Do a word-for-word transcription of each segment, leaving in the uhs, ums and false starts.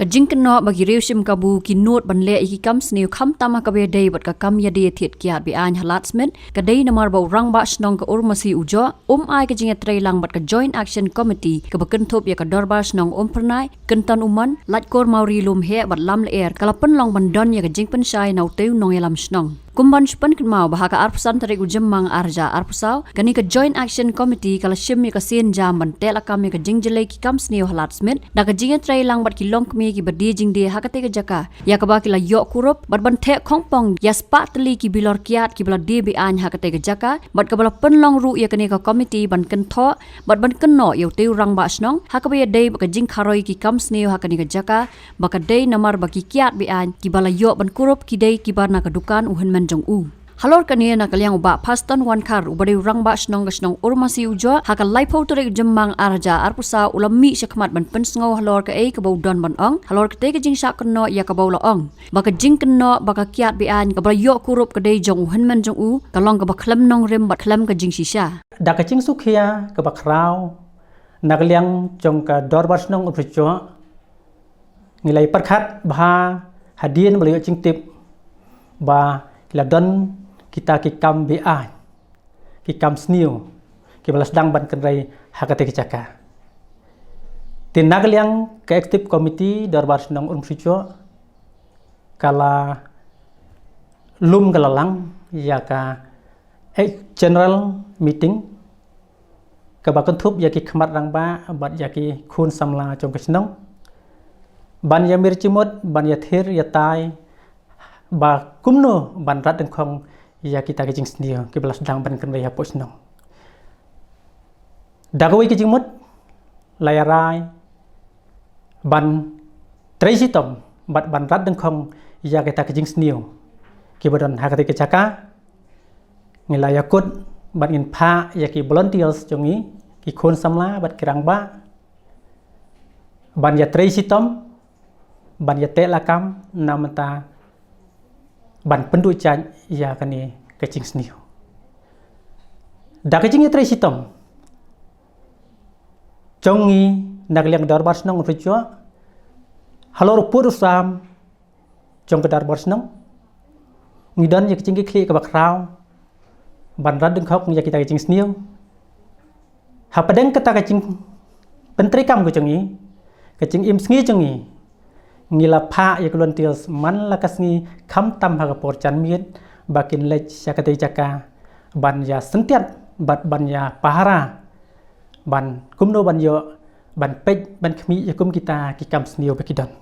Ka jingkynnoh ba ki riew shim kabu ki nud ban leh ïa ki kam sniew khamtam ha kaba ïadei bad ka kam ïadie thied kiad be-aiñ ha Ladmit, ka dei namar ba u Rangbah Shnong ka Urmasi Ujoh um ai ka jingïatreilang bad ka Joint Action Committee kaba kynthup ïa ka Dorbar Shnong Umphyrnai, Kynton Umon, Laitkor Mawri Lumheh bad Lamlyer, ka la pynlong ban don ïa ka jingpynshai na utei u nongïalam shnong. Kum ban shu pynkynmaw ba ha ka arphew san tarik u Jymmang ar hajar arphew saw, kane ka Joint Action Committee ka la shim ïa ka sienjam ban teh lakam ïa ka jingjyllei ki kam sniew ha Ladmit, da ka jingïatreilang bad ki longkmie kiba die jingdie ha katei ka jaka, ïa kaba ki la ïoh kurup, bad ban theh khongpong ïa spah tylli ki bilor kiad kiba la die be-aiñ ha katei ka jaka, bad kaba la pynlong ruh ïa kane ka committee ban kynthoh bad ban kynnoh ïa utei u Rangbah Shnong ha kaba ïadei bad ka jingkharoi ki kam sniew ha kane ka jaka, ba ka dei namar ba ki kiad be-aiñ kiba la ïoh ban kurup ki dei kiba na ka dukan u hynmen jong u. Halor kane, na ka liang u Bah Paston Wankhar, uba dei u Rangbah Shnong ka shnong Urmasi Ujoh, ha ka laiphew tarik u Jymmang ar hajar arphew saw u la mih shakhmat ban pynsngew halor kaei kaba u don ban ong halor katei ka jingshah kynnoh, ïa kaba u la ong ba ka jingkynnoh ba ka kiad be-aiñ kaba la ïoh kurup ka dei jong u hynmen jong u, ka long kaba khlem nongrim bad khlem ka jingshisha. Da ka jingsngewkhia kaba khraw, na ka liang jong ka Dorbar Shnong Umphyrnai, ngi la ïa pyrkhat bha hadien ba la ïoh jingtip ba ki la don kita ki kam be-aiñ, ki kam sniew kiba la sdang ban kynrei ha katei ka jaka. Te na ka liang ka Executive Committee Dorbar Shnong Umphyrnai ka la lum ka la lang ïa ka, eh, general meeting kaba kynthup ïa ki khmat rangbah bad ïa ki khun samla jong ka shnong, ban ïa mir jingmut, ban ïa thir ïa tai ba kumno ban rat dyngkhong ïa kita ki jingsniew kiba la sdang ban kynrei hapoh shnong. Da kawei ka jingmut, la ïa rai ban trei shitom bad ban rat dyngkhong ïa kita ki jingsniew kiba don ha katei ka jaka. Ngi la ïa kut bad ngin phah ïa ki volunteers jong ngi, ki khun samla bad ki rangbah, ban ïa trei shitom, ban ïa teh lakam na ka bynta ban pynduh jait ïa kane ka jingsniew. Da ka jingïatrei shitom jong ngi na ka liang Dorbar Shnong Umphyrnai, halor u pud u sam jong ka Dorbar Shnong, ngi don ïa ka jingkitkhlieh kaba khraw ban rat dyngkhong ïa kita ki jingsniew. Hapdeng kata ka jingpyntreikam ka jong ngi, ka jingim sngi jong ngi, ngi la phah ïa ki volunteers man la ka sngi khamtam ha ka por janmiet ba kin leit sha katei ka jaka ban ïa syntiat bad ban ïa pahara, ban kumno ban ïoh ban peit ban khmih ïa kum kita ki kam sniew ba ki don.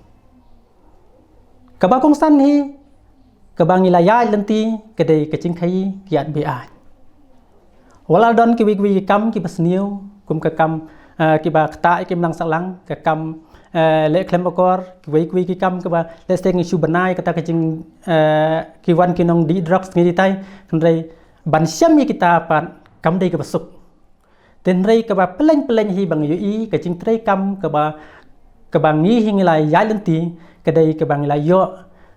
Kaba kongsan hi kaba ngi la ïaid lynti ka dei ka jingkhaii kiad be-aiñ. Wat la don kiwei kiwei ki kam kiba sniew, kum ka kam, eh, kiba ktah ïa ka imlang sahlang, ka kam, eh, leh khlem akor, kiwei kiwei ki kam kiba lehse ngi shu bna ïa kata ka jing, eh, ki wan ki nongdih drugs ngi dei tai, hynrei ban shem ïa kita pat kam dei kaba suk. Te hynrei kaba pylleng pylleng hi ba ngi ïohi ka jingtreikam kaba, kaba ngi hi ngi la ïaid lynti ka dei kaba ngi la ïoh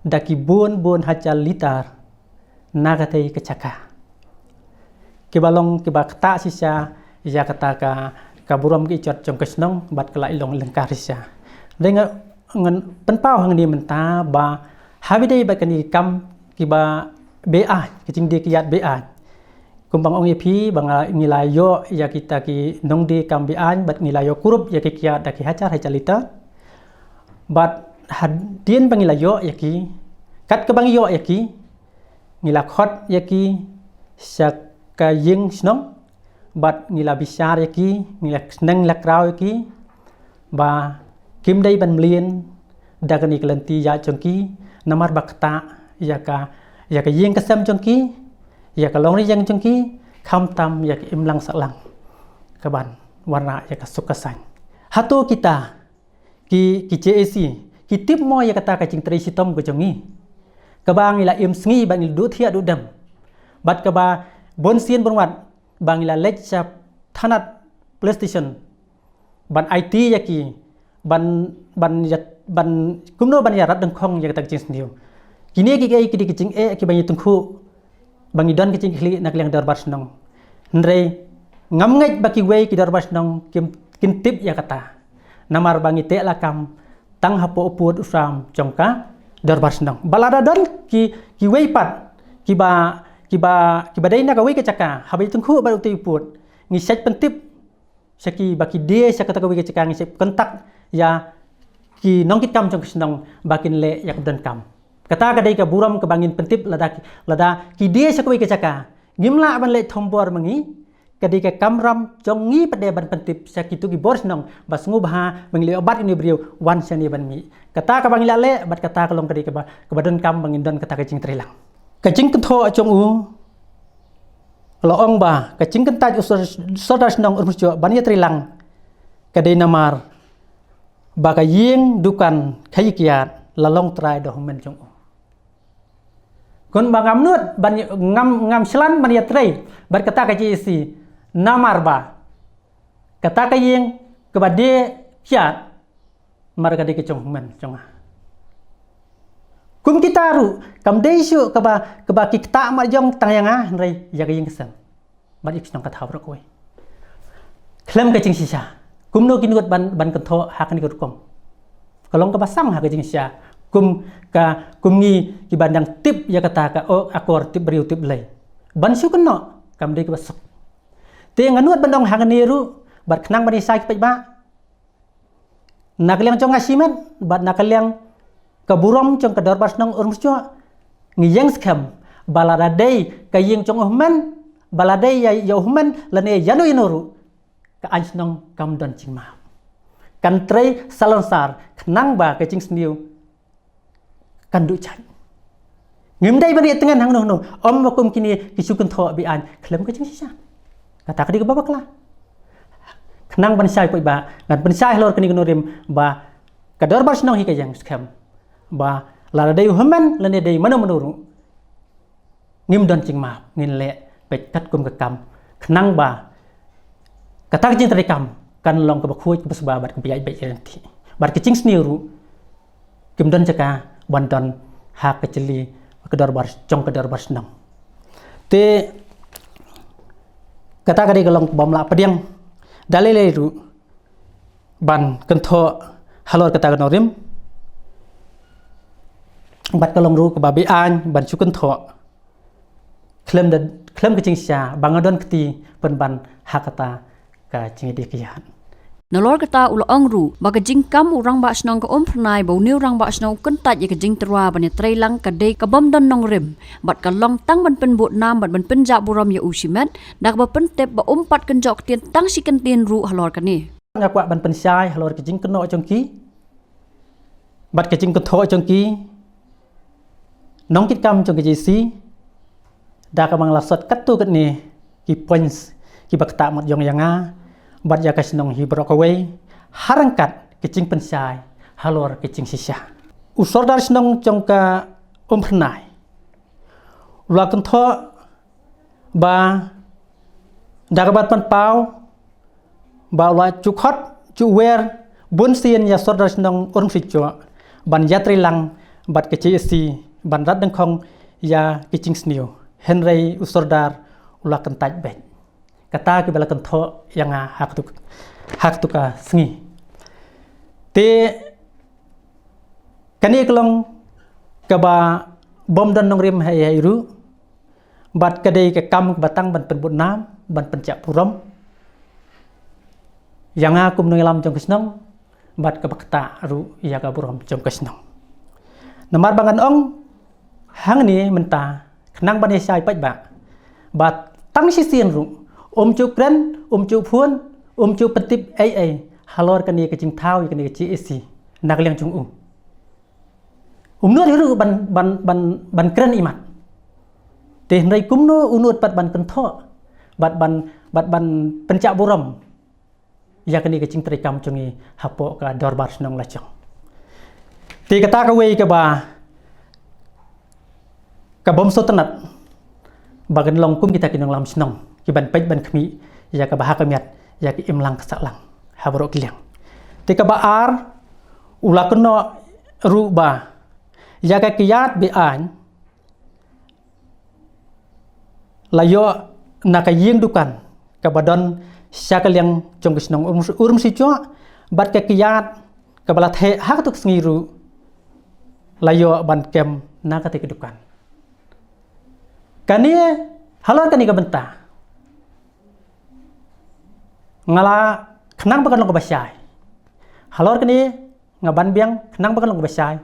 da ki bun bun hajar litar na katei ka jaka, kiba long kiba ktah shisha ïa kata ka, ka burom ka ijot jong ka shnong bad ka la i long lyngkar shisha. Hynrei nga, ngan pynpaw hangne mynta ba haba ïadei bad kane ki kam kiba be-aiñ, ka jingdie kiad be-aiñ, kumba nga ong ïa phi ba nga, ngi la ïoh ïa kita ki nongdie kam be-aiñ bad ngi la ïoh kurup ïa ki kiad da ki hajar hajar litar. Bad hadien ba ngi la ïoh ïa ki, kat kaba ngi ïoh ïa ki, ngi la khot ïa ki sha ka ïing shnong bad ngi la bishar ïa ki, ngi la sneng la kraw ïa ki ba kim dei ban mlien da kane ka lynti ïaid jong ki, namar ba ktah ïa ka, ïa ka ïing ka sem jong ki, ïa ka longrieng jong ki, khamtam ïa ka imlang sahlang kaban wanrah ïa ka suk ka saiñ. Hato kita ki, ki J A C ki tip mo ïa kata ka jingtrei shitom ka jong ngi, kaba ngi la im sngi bad ngi la duh thiah duh dem, bad kaba bun sien bun wat ba ngi la leit sha thanat police station ban aiti ïa ki, ban, ban ïa, ban kumno ban ïa rat dyngkhong ïa kata ka jingsniew. Kine kiei ki dei ki jingeh kiba ngi tyngkhuh ba ngi don ka jingkitkhlieh na ka liang dorbar shnong. Hynrei ngam ngeit ba kiwei ki dorbar shnong kim, kin tip ïa kata, namar ba ngi teh lakam tang hapoh u pud u sam jong ka dorbar shnong. Ba lada don ki, kiwei pat kiba, kiba, kiba dei na kawei ka jaka, haba ïatyngkhuh bad utei u pud, ngi shait pyntip sha ki ba ki die sha kata kawei ka jaka, ngi shait contact ïa ki nongkitkam jong ka shnong ba kin leh ïa ka donkam. Kata ka dei ka burom kaba ngin pyntip lada ki, lada ki die sha kawei ka jaka, ngim lah ban leh thombor ma ngi. Ka dei ka kamram jong ngi pat de ban pyntip sha kito ki bor shnong ba sngewbha ba ngi leh ïa u bat une u briew wan shane ban mih. Kata kaba ngi lah leh bad kata ka long ka dei kaba, kaba donkam ba ngin don kata ka jingtreilang. Ka jingkynthoh jong u la ong ba ka jingkyntait u sor-, sordar shnong Umrymsjuh ban ïatreilang ka dei namar ba ka ïing dukan khaïi kiad la long trai da u hynmen jong u. Kumba ngam nud ban, ngam, ngam shlan ban ïatrei bad kata ka J A C namar ba kata ka ïing kaba die kiad namar ka dei ka jong u hynmen jong nga. Kum kita ruh kam dei shuh kaba, kaba ki ktah mat jong tang ïa nga hynrei ïa ka ïing ka sem bad ïa ka shnong ka thaw baroh kawei. Khlem ka jingshisha, kumno ki nud ban, ban kynthoh ha kane ka rukom? Ka long kaba sang ha ka jingshisha kum ka, kum ngi kiba dang tip ïa kata ka, oh, akor tip briew tip Blei. Ban shu kynnoh kam dei kaba suk. Te nga nud ban ong ha kane ruh bad khnang ban ïa shai ki paidbah, na ka liang jong nga shimet bad na ka liang ka burom jong ka dorbar shnong Umrymsjuh, ngi ïeng skhem ba lada dei ka ïing jong u hynmen, ba la dei ïa, ïa u hynmen lane ïano ïano ruh, ka aiñ shnong kam don jingmap. Kan trei salonsar khnang ba ka jingsniew kan duh jait. Ngim dei ban ïatngen hangno hangno, ym ba kum kine ki shu kynthoh be-aiñ khlem ka jingshisha. Kata ka dei kaba bakla. Khnang ban shai paidbah, ngan pynshai halor kane ka nongrim ba ka dorbar shnong hi ka ïeng skhem ba lada dei u hynmen lane dei mano mano ruh, ngim don jingmap, ngin leh peit katkum ka kam khnang ba kata ka jingtrei kam kan long kaba khuid, kaba sngewbha bad kaba ïaid beit ïaid lynti. Bad ka jingsniew ruh kim don jaka ban don ha ka jylli ka dorbar, jong ka dorbar shnong. Te kata ka dei ka long kaba ym lah pdiang da lei lei ruh ban kynthoh halor kata ka nongrim. Bad ka long ruh kaba be-aiñ ban shu kynthoh khlem da, khlem ka jingshisha ba nga don kti pynban ha kata ka jingïadie kiad. Nalor kata u la ong ruh ba ka jingkam u rangbah shnong ka Umphyrnai ba une u rangbah shnong u kyntait ïa ka jingtyrwa ban ïatreilang ka dei kabym don nongrim bad ka long tang ban pynbud nam bad ban pynjah burom ïa u shimet, da kaba pyntip ba um pat kynjoh ktien tang shi kyntien ruh halor kane. Nga kwah ban pynshai halor ka jingkynnoh jong ki bad ka jingkynthoh jong ki nongkitkam jong ka J C, da kaba nga la sot katto katne ki points kiba ktah mat jong ïa nga bad ïa ka shnong hi baroh kawei, ha ryngkat ka jingpynshai halor ka jingshisha. U sordar shnong jong ka Umphyrnai u la kynthoh ba da kaba pynpaw ba u la ju khot ju wer bun sien ïa sordar shnong Umrymsjuh ban ïatreilang bad ka J A C ban rat dyngkhong ïa ki jingsniew, hynrei u sordar u la kyntait beit. Kata kiba la kynthoh ïa nga ha katu, ha katu ka sngi. Te kane ka long kaba bym don nongrim ha i ha i ruh. Bad ka dei ka kam kaba tang ban pynbud nam, ban pynjah burom ïa nga kum nongïalam jong ka shnong, bad kaba ktah ruh ïa ka burom jong ka shnong. Namar ba ngan ong hangne mynta khnang ban ïa shai paidbah ba tang shisien ruh um ju kren, um ju phone, um ju pyntip ei ei halor kane ka jingthaw ïa kane ka J A C na ka liang jong u. Um nud hi ruh ban, ban, ban, ban kren imat. Te hynrei kumno u nud pat ban kynthoh bad ban, bad ban pynjah burom ïa kane ka jingtrei kam jong ngi hapoh ka dorbar shnong la jong. Te kata kawei kaba, ka bym sngewtynnat ba kan long kum kita ki nongïalam shnong kiban peit ban khmih ïa ka bha ka miat, ïa ka imlang ka sahlang ha baroh ki liang. Te kaba ar, u la kynnoh ruh ba ïa ka kiad be-aiñ la ïoh na ka ïing dukan kaba don sha ka liang jong ka shnong Urm-, Urmshijuh, bad ka kiad kaba la theh ha katu ka sngi ruh la ïoh ban kem na kata ka dukan. Kane, halor kane ka bynta, nga la, khnang ba kan long kaba shai, halor kane nga ban biang, khnang ba kan long kaba shai,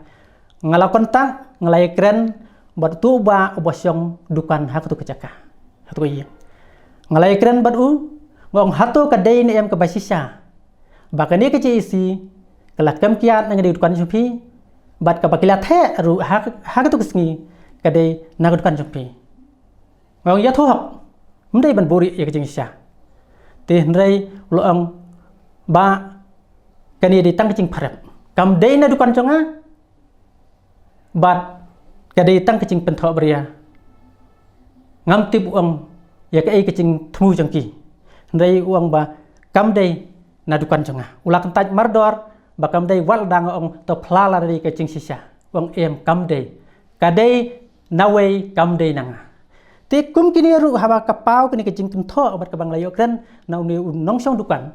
nga la contact, nga la ïakren bad utu u bah uba shong dukan ha katu ka jaka, ha katu ka ïing. Nga la ïakren bad u, nga ong hato ka dei ne em kaba shisha ba kane ka JAC ka la kem kiad na kane ka dukan jong phi, bad kaba ki la theh ruh ha, ha katu ka sngi ka dei na ka dukan jong phi. Nga ong ïathuh hok, ym dei ban buhrieh ïa ka jingshisha. Te hynrei u la ong, bah, kane dei tang ka jingpharep, kam dei na dukan jong nga, bad ka dei tang ka jingpynthoh bria. Ngam tip, u ong, ïa kaei ka jingthmu jong ki, hynrei u ong ba kam dei na dukan jong nga. U la kyntait mardor ba kam dei, wat lada nga ong to pla la dei ka jingshisha. U ong em, kam dei, ka dei nawei, kam dei na nga. Te kum kine ruh haba ka paw kane ka jingkynthoh bad kaba nga la ïoh kren na une u nongshong dukan,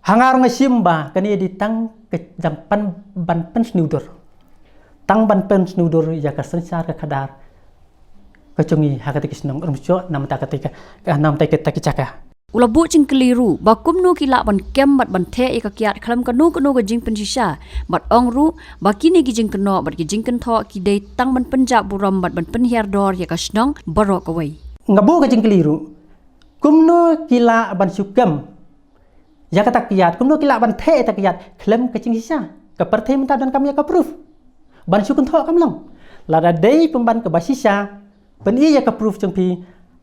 ha nga ruh nga shim ba kane dei tang ka jingpan, ban pynsniew dur, tang ban pynsniew dur ïa ka synshar ka khadar ka jong ngi ha kata ka shnong Umshoh, namar kata ka, namar kata ka jaka. U la buh jingkylli ruh ba kumno ki lah ban kem bad ban theh ïa ka kiad khlem kano kano ka jingpynshisha, bad ong ruh ba kine ki jingkynnoh bad ki jingkynthoh ki dei tang ban pynjah burom bad ban pynhiar dor ïa ka shnong baroh kawei. Nga buh ka jingkylli ruh, kumno ki lah ban shu kem ïa kata ka kiad, kumno ki lah ban theh ïa kata ka kiad khlem ka jingshisha? Ka pyrthei mynta donkam ïa ka proof ban shu kynthoh, kam long? Lada dei pynban kaba shisha, pyni ïa ka proof jong phi,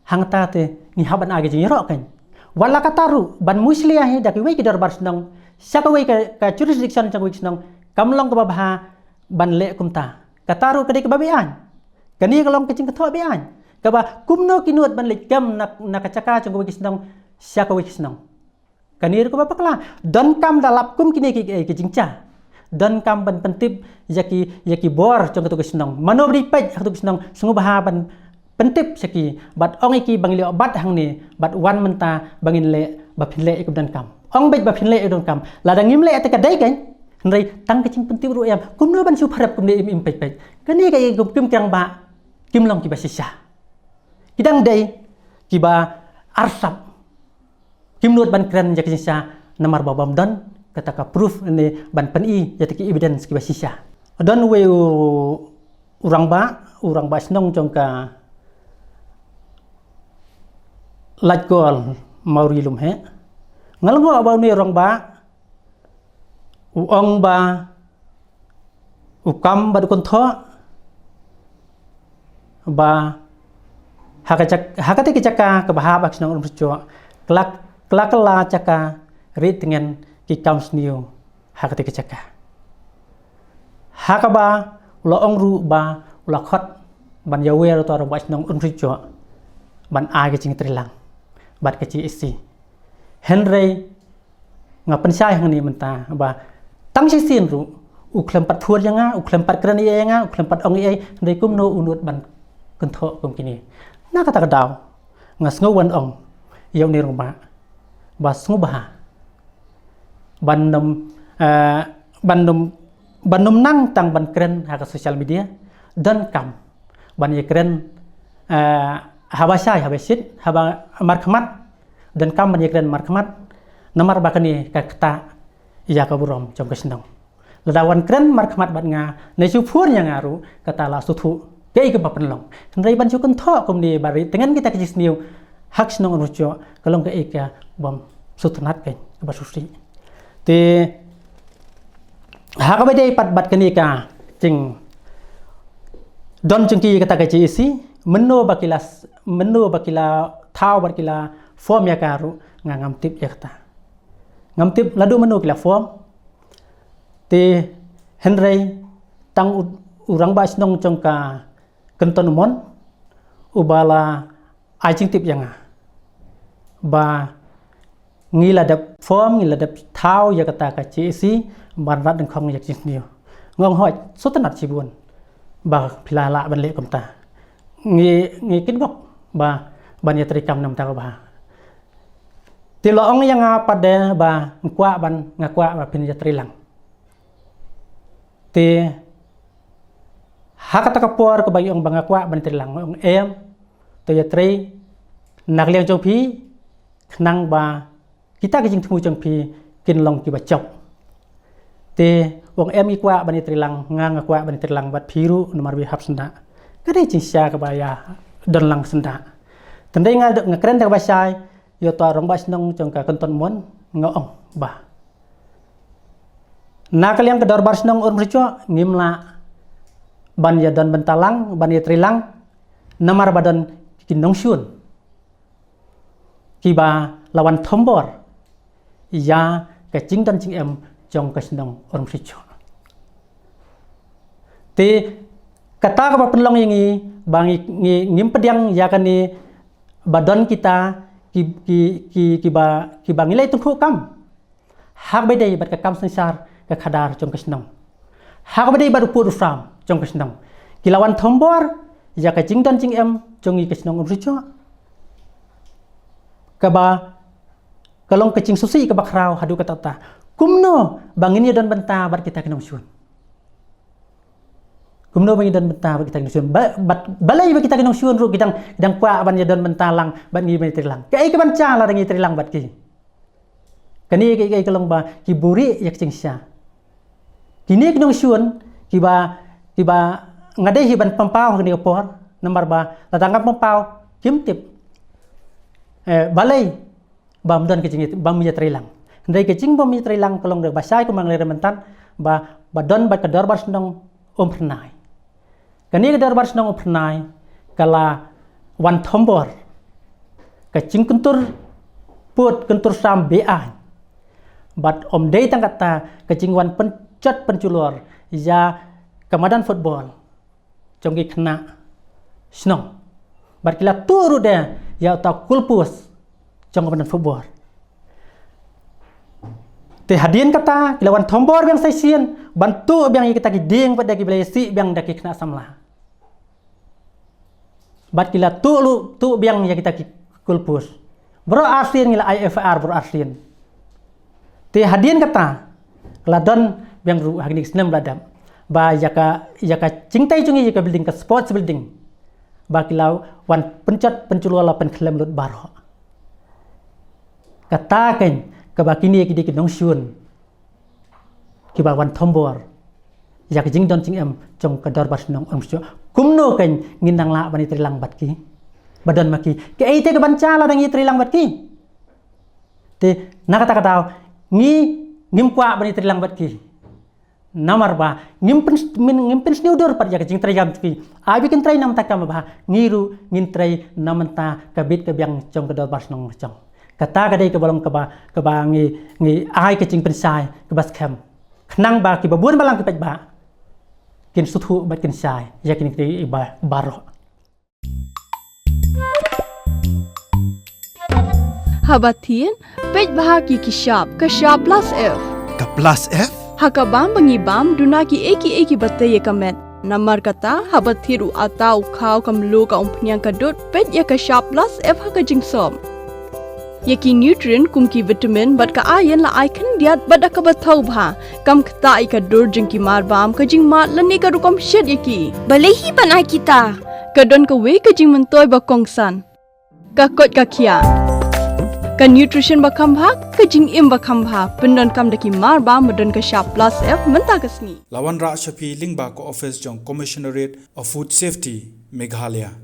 hangta te ngi hap ban ai ka jingïaroh kein. Wat la kata ruh, ban mushlia hi da kiwei ki dorbar shnong sha kawei ka, ka jurisdiction jong kawei ka shnong, kam long kaba bha ban leh kumta. Kata ruh ka dei kaba beaiñ. Kane ka long ka jingkynthoh beaiñ, kaba kumno ki nud ban leit kem na, na ka jaka jong kawei ka shnong sha kawei ka shnong. Kane ruh kaba bakla. Donkam da lap kum kine ki, ki, ki jingjia, donkam ban pyntip ïa ki, ïa ki bor jong katu ka shnong. Mano ba dei peit ha katu ka shnong, sngewbha ban pyntip sha ki bad ong ïa ki ba ngi la ïoh bat hangne, bad wan mynta ba ngin leh, ba phin leh ïa kaba donkam. Ong beit ba phin leh ïa kaba donkam. Lada ngim leh te ka dei kein. Hynrei tang ka jingpyntip ruh em, kumno ban shu pharep kumne im im peit peit? Kane ka ïa kum kim kiang ba kim long kiba shisha. Ki dang dei kiba arsap. Kim nud ban kren ïa ka jingshisha namar ba bym don kata ka proof ne ban pyni ïa kata ki evidence kiba shisha. Don uwei u, u rangbah, u rangbah shnong jong ka Laitkol Mawri Lumheh. Nga la ong ba une u rangbah u ong ba u kam bad u kynthoh ba ha ka jak-, ha kata ka jaka kaba hap ha ka shnong Umshoh, ka la, ka la kylla jaka rieh tngen ki kam sniew ha kata ka jaka. Ha kaba u la ong ruh ba u la khot ban ïawer uta u rangbah shnong Umshoh ban ai ka jingtreilang bad ka JAC. Hynrei nga pynshai hangne mynta ba tang shisien ruh u khlem pat phur ïa nga, u khlem pat kren ei ei ïa nga, u khlem pat ong ei ei, hynrei kumno u nud ban kynthoh kum kine? Na kata ka daw nga sngew ban ong ïa une u rangbah ba sngewbha ban nym, eh, ban nym, ban nym nang tang ban kren ha ka social media. Donkam ban ïakren, eh, haba shai, haba shit, haba markhmat. Donkam ban ïakren markhmat, namar ba kane ka ktah ïa ka burom jong ka shnong. Lada wan kren markhmat bad nga ne shu phone ïa nga ruh, kata la sngewthuh kaei kaba pynlong. Hynrei ban shu kynthoh kumne ba rieh tngen kita ki jingsniew ha ka shnong Umshoh, ka long kaei kaba sngewtynnat, kaei kaba sngewsih. Te ha kaba ïadei pat bad kane ka jingdon jong ki ïa kata ka JAC, mynno ba ki la, mynno ba ki la thaw bad ki la form ïa ka ruh, nga ngam tip ïa kata. Ngam tip naduh mynno ki la form. Te hynrei tang u, u rangbah shnong jong ka Kynton Umon uba la ai jingtip ïa nga ba ngi la dep form, ngi la dep thaw ïa kata ka JAC ban rat dyngkhong ïa ka jingsniew. Nga ong hooid, sngewtynnat shibun ba phi la lah ban leh kumta. Ngi, ngi kitbok ba ban ïatreikam na bynta kaba bha. Te la ong ïa nga pat de ba nga kwah ban, nga kwah ba phin ïatreilang. Te ha kata ka por kaba ngi ong ba nga kwah ban ïatreilang, nga ong em, to ïatrei na ka liang jong phi, khnang ba kita ki jingthmu jong phi kin long kiba jop. Te u ong em, ngi kwah ban ïatreilang, nga nga kwah ban ïatreilang bad phi ruh, namar ba hap syndah. Ka dei jingshisha kaba ïa don lang syndah. Te hynrei nga, nga kren da kaba shai ïa uta u rangbah shnong jong ka Kynton Mon, nga ong ba na ka liang ka Dorbar Shnong Umsujok ngim lah ban ïadon bynta lang, ban ïatreilang, namar ba don ki nongshun kiba la wan thombor ïa ka jingdon jingem jong ka shnong Umsujok. Te kata kaba pynlong ïa ngi ba ngi, ngi, ngim pdiang ïa kane ba don kita ki, ki, ki, kiba, kiba ngi la ïatyngkhuh kam ha kaba ïadei bad ka kam synshar ka khadar jong ka shnong, ha kaba ïadei bad u pud u sam jong ka shnong. Ki la wan thombor ïa ka jingdon jingem jong ngi ka shnong Umsujok, kaba ka long ka jingsngewsih kaba khraw haduh katta katta. Kumno ba ngin ïadon bynta bad kita ki nongshun? Kumno ba ngin don bynta bad kita ki nongshun? Ba, bad balei ba kita ki nongshun ruh ki dang, ki dang kwah ban ïadon bynta lang bad ngi ban ïatreilang? Kaei kaban jia lada ngi ïatreilang bad ki? Kane ka, ka, ka long ba ki buhrieh ïa ka jingshisha. Kine ki nongshun kiba, kiba nga dei hi ban pynpaw ha kane ka por, namar ba lada ngam pynpaw kim tip, eh, balei bym don ka jing, bym ïatreilang. Hynrei ka jingbym ïatreilang ka long da kaba shai, kumba nga la ïathuh mynta, ba, ba don bad ka Dorbar Shnong Umphyrnai. Kane ka Dorbar Shnong Umphyrnai ka la wan thombor ka jingkyntur pud kyntur sam beaiñ. Bad ym dei tang katta, ka jingwan pynjot pynjulor ïa ka madan football jong ki khynnah shnong. Bad ki la tuh ruh de ïa uta u goal post jong ka madan football. Te hadien kata ki la wan thombor biang sa shisien ban tuh biang ïa kita ki dieng pat de kiba la ïasih biang da ki khynnah samla. Bad ki la tuh ruh, tuh biang ïa kita ki goal post. Baroh arsien ngi la ai F I R baroh arsien. Te hadien kata ka la don biang ruh ha kine ki snem ba la dep ba ïa ka, ïa ka jingtei jong ngi ïa ka building, ka sports building, ba ki la wan pynjot pynjulor, la pynkhlem lut baroh. Kata keiñ kaba kine ki dei ki nongshun kiba wan thombor ïa ka jingdon jingem jong ka Dorbar Shnong Umsujok. Kumno keiñ ngin dang lah ban ïatreilang bad ki? Ba don ma ki, kaei te kaban jia lada ngi ïatreilang bad ki? Te na kata ka daw ngi, ngim kwah ban ïatreilang bad ki. Namar ba ngim pyn, ngim, ngim pynsniew dur pat ïa ka jingtrei kam jong ki. Ai ba kin trei na ka bynta kaba bha, ngi ruh ngin trei na ka bynta ka bit ka biang jong ka Dorbar Shnong Umsujok. Kata ka dei kaba long kaba, kaba ngi, ngi ai ka jingpynshai kaba skhem, khnang ba kiba bun balang ki paidbah kin sngewthuh bad kin shai ïa kine ki ba, baroh. Haba thied, peit bha ïa ki shap, ka shap plus F. Ka plus F? Ha ka bam ba ngi bam, duna kiei kiei kiba tei ïa ka met. Namar kata, haba thied u atta, u khaw, ka mluh, ka umphniang, ka dud, peit ïa ka shap plus F ha ka jingsop. Ïa ki nutrient kum ki vitamin bad ka iron la ai khyndiat bad da kaba thaw bha. Kam ktah ïa ka dur jong ki mar bam, ka jingmad lane ka rukom shet ïa ki. Balei hi ban ai kita? Ka don kawei ka jingmyntoi ba kongsan. Ka koit ka khiah. Ka nutrition ba kham bha, ka jingim ba kham bha. Pyndonkam da ki mar bam ba don ka shap plus F mynta ka sngi. La wanrah sha phi lyngba ka office jong Commissionerate of Food Safety, Meghalaya.